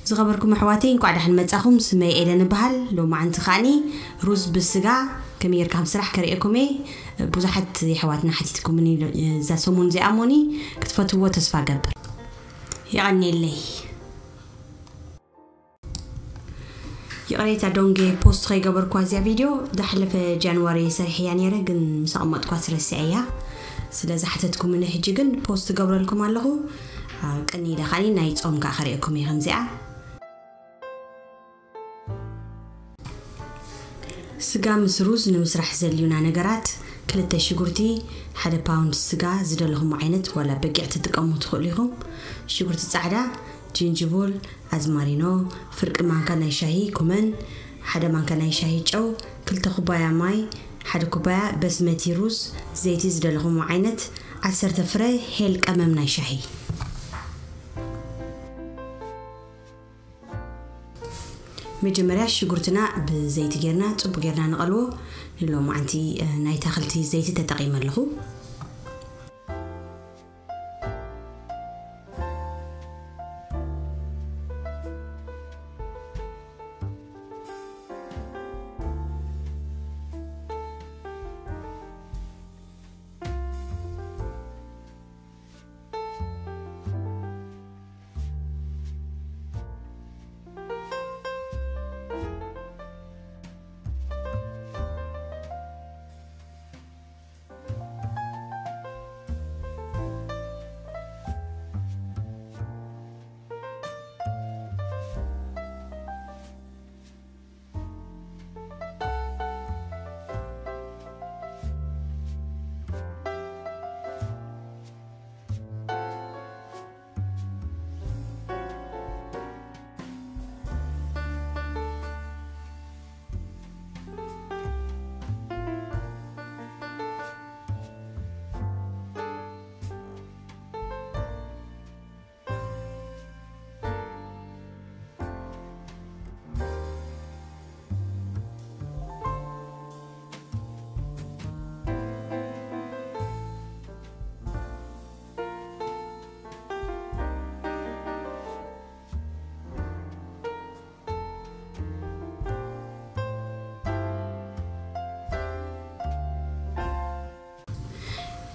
ዝኸበርኩም ኣሕዋተይ፣ እንኳዕ ደሓን መጻኹም። ስመይ ኤደን እበሃል። ሎማዓንቲ ከዓኒ ሩዝ ብስጋ ከመይ ጌርካ ከም ስራሕ ከርእየኩም እየ። ብዙሓት የሕዋትና ሓቲትኩምኒ እዛ ሰሙን እዚኣ እሞኒ ክትፈትዎ ተስፋ ገብር። የቐንየለይ። ይቕሬታ ዶንጌ ፖስት ከይገበርኳ እዚኣ ቪድዮ ዝሓለፈ ጃንዋሪ ሰሪሐያ ነይረ፣ ግን ምስ ኣቐመጥኳ ስረስዐያ። ስለ ዝሓተትኩምኒ ሕጂ ግን ፖስት ገብረልኩም ኣለኹ። ኣብ ቅኒ ኢለ ከዓኒ ናይ ጾም ከኣ ከርእየኩም እየ ከምዚኣ። ስጋ ምስ ሩዝ ንምስራሕ ዘድልዩና ነገራት፣ ክልተ ሽጉርቲ፣ ሓደ ፓውንድ ስጋ፣ ዝደለኹም ዓይነት ዋላ በጊዕ ትጥቀሙ ትኽእሉ ኢኹም። ሽጉርቲ ጻዕዳ፣ ጅንጅቡል፣ ኣዝማሪኖ፣ ፍርቂ ማንካ ናይ ሻሂ ኩመን፣ ሓደ ማንካ ናይ ሻሂ ጨው፣ ክልተ ኩባያ ማይ፣ ሓደ ኩባያ በስመቲ ሩዝ፣ ዘይቲ ዝደለኹም ዓይነት፣ ዓሰርተ ፍረ ሄል ቀመም ናይ ሻሂ። መጀመርያ ሽጉርትና ብዘይቲ ጌርና ጽቡቅ ጌርና ንቐልዎ። ንሎማዓንቲ፣ እ፣ ናይ ታኽልቲ ዘይቲ ተጠቒመ ኣለኹ።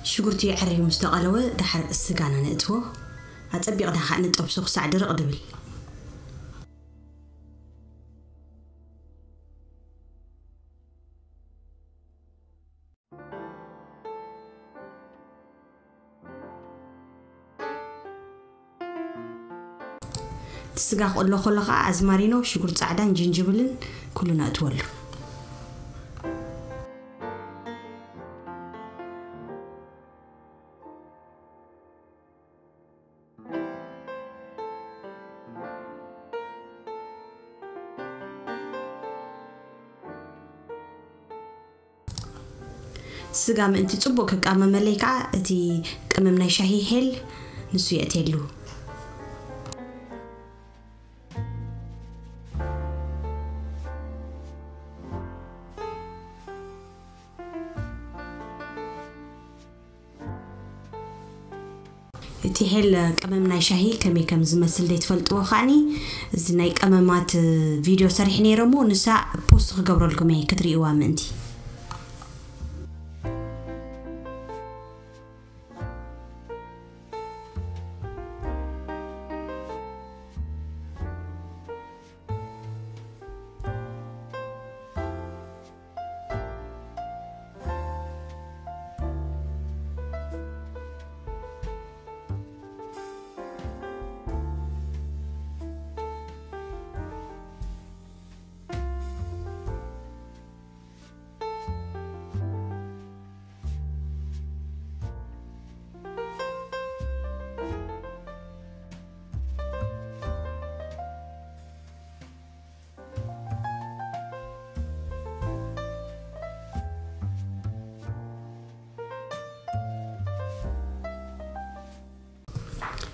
ሽጉርቲ ዓርዩ ምስ ተቐለወ፣ ደሓር ስጋና ነእትዎ። ኣጸቢቕና ኸኣ ንጠብሶ ክሳዕ ድርቕ ድብል። እቲ ስጋ ክቕሎ ከሎ ኸዓ ኣዝማሪኖ፣ ሽጉርቲ ጻዕዳን ጅንጅብልን ኩሉ ነእትወሉ። ስጋ ምእንቲ ጽቡቕ ክቃመመለይ ከኣ እቲ ቀመም ናይ ሻሂ ሄል ንሱ የእትየሉ። እቲ ሄል ቀመም ናይ ሻሂ ከመይ ከም ዝመስል ዘይትፈልጥዎ ከዓኒ፣ እዚ ናይ ቀመማት ቪድዮ ሰሪሕ ነይረ እሞ፣ ንሳ ፖስት ክገብረልኩም እየ ክትርእይዋ ምእንቲ።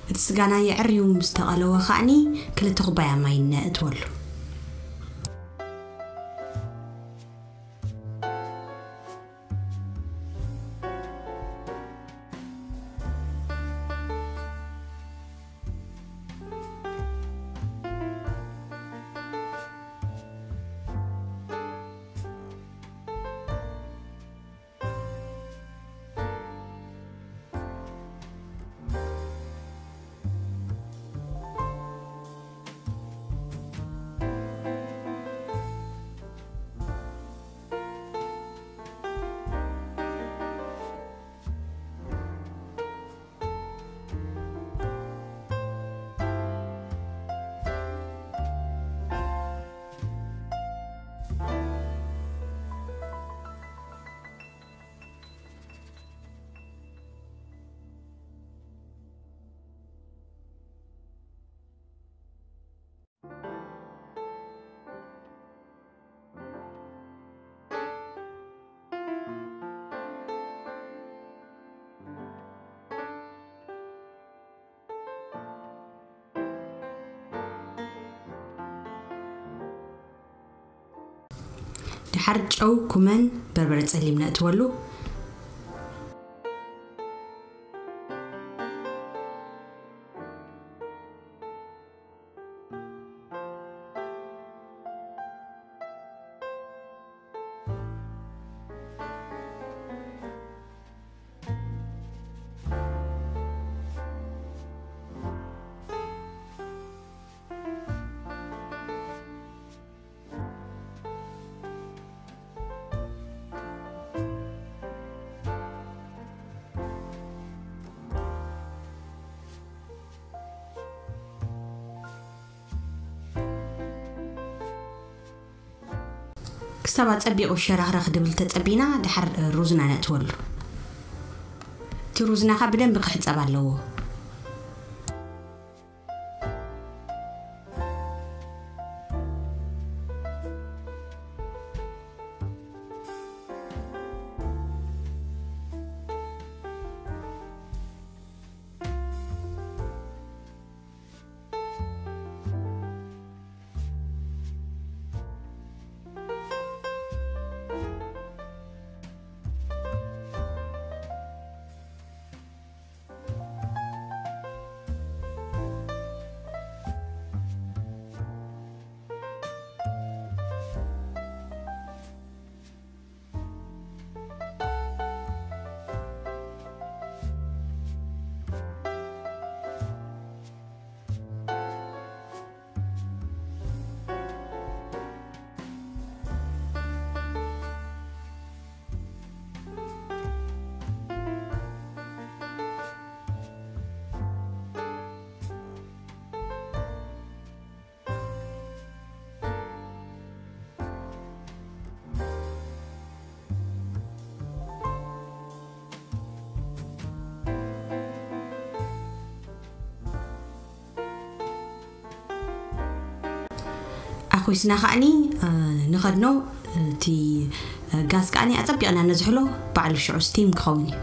እቲ ስጋና የዕርዩ ምስ ተቐለወ ከዓኒ ክልተ ኩባያ ማይ ነእትወሉ። ድሓር ጨው፣ ኩመን፣ በርበረ ጸሊም ነእትወሉ። ክሳብ ኣጸቢቑ ሸራኽረኽ ድብል ተጸቢና፣ ድሓር ሩዝና ነእትወሉ። እቲ ሩዝና ኸኣ ብደንቢ ክሕጸብ ኣለዎ። ኣኹስና ከኣኒ፣ እ፣ ንኸድኖ፣ እቲ፣ እ፣ ጋዝ ከኣኒ ኣጸቢቕና ነዝሕሎ፣ ባዕሉ ሽዑ ስቲም ክኸውን እዩ።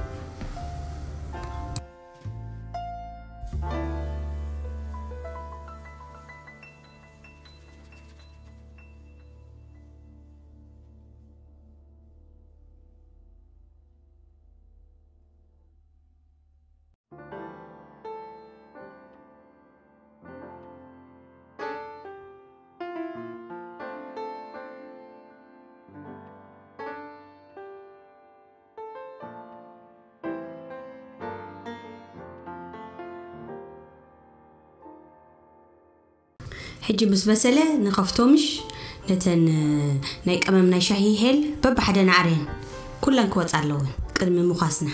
ሕጂ ምስ በሰለ ንኸፍቶ ምሽ ነተን፣ እ፣ ናይ ቀመም ናይ ሻሂ ሄል በብሓደ ንዓርየን። ኩለን ክወጻ ኣለወን ቅድሚ ምዃስና።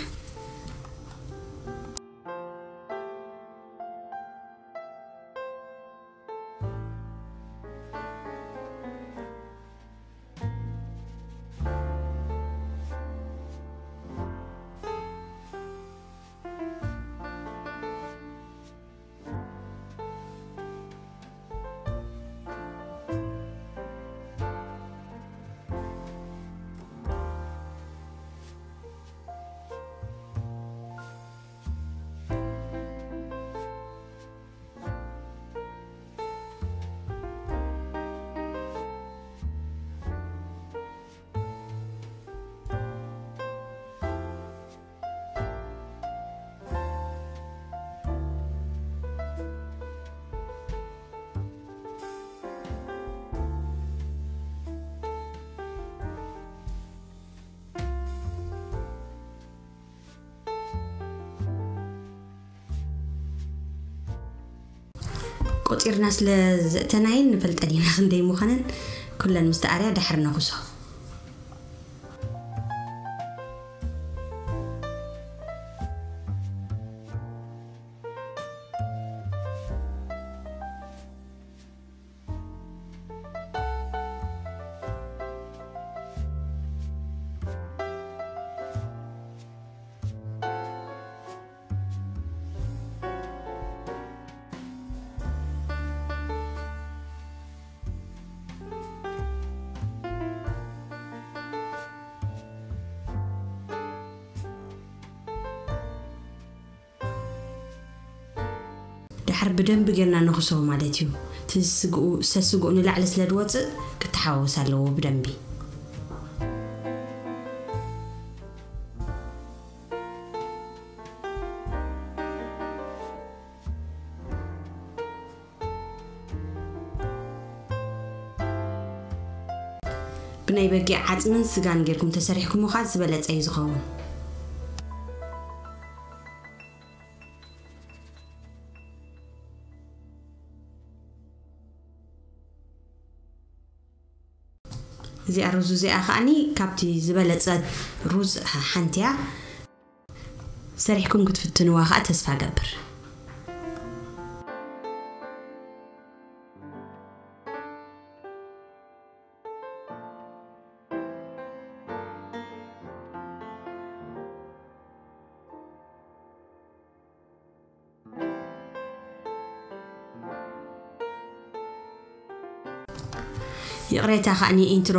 ቆጺርና ስለ ዘእተናየን ንፈልጠን ኢና ክንደይ ምዃነን። ኩለን ምስ ተኣርያ ድሕር ነኹሶ። ድሓር ብደንቢ ጌርና ንኽሶ ማለት እዩ። እቲ ስግኡ፣ ሰስግኡ ንላዕሊ ስለ ዝወፅእ ክተሓዋወስ ኣለዎ ብደንቢ። ብናይ በጊዕ ዓፅምን ስጋን ጌርኩም ተሰሪሕኩሞ ከዓ ዝበለፀ እዩ ዝኸውን። እዚኣ ሩዝ እዚኣ ከዓኒ ካብቲ ዝበለፀ ሩዝ ሓንቲ እያ። ሰሪሕኩም ክትፍትንዋ ከዓ ተስፋ ገብር። ይቕሬታ ከዓኒ ኢንትሮ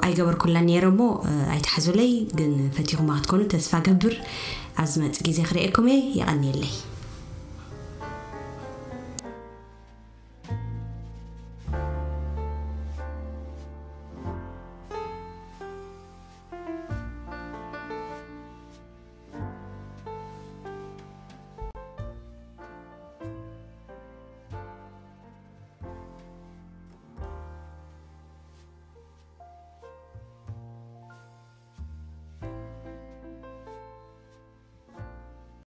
ኣይገበርኩላን ነይረ እሞ ኣይትሓዙለይ፣ ግን ፈቲኹማ ክትኮኑ ተስፋ ገብር። ኣብ ዝመፅእ ግዜ ክርእየኩም እየ። የቐንየለይ።